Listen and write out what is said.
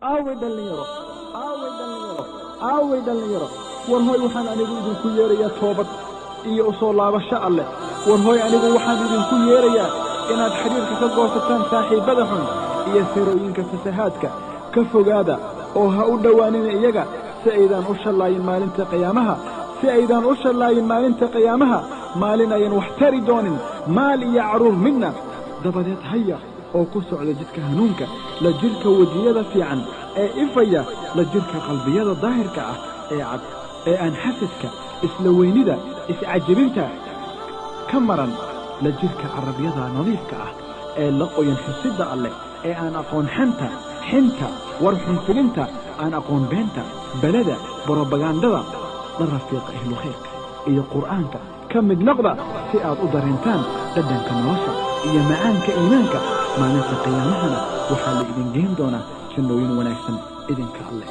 Aaway dhallinyaro? Aaway dhallinyaro? Aaway dhallinyaro? War hooy, waxaan anigu idinku yeerayaa toobad iyo u soo laabasho Alleh. War hooy, anigu waxaan idinku yeerayaa inaad xidhiirka ka goosataan saaxiibbada xun iyo sirooyinka fasahaadka. Ka fogaada oo ha u dhowaanina iyaga, si aydaan u shallaayin maalinta qiyaamaha, si aydaan u shallaayin maalinta qiyaamaha, maalin ayan wax tari doonin maal iyo carruur midna. Dabadeed haya oo ku socda jidka hanuunka, la jirka wejiyada fiican ee ifaya, la jirka qalbiyada daahirka ah ee cad, ee aan xasadka, isla weynida, iscajabinta ka maran, la jirka carabyada nadiifka ah ee la qoyan xusidda Alleh, ee aan aqoon xanta, xinta, war xunfilinta, aan aqoon beenta, beleda, brobagandada. La rafiiqa ehlu khayrka iyo Qur'aanka. Ka mid noqda si aad u dareentaan dhadhanka nolosha iyo macaanka iimaanka. Maalinta qiyaamahana waxaa la idin geen doonaa jannooyin wanaagsan idinka Alleh.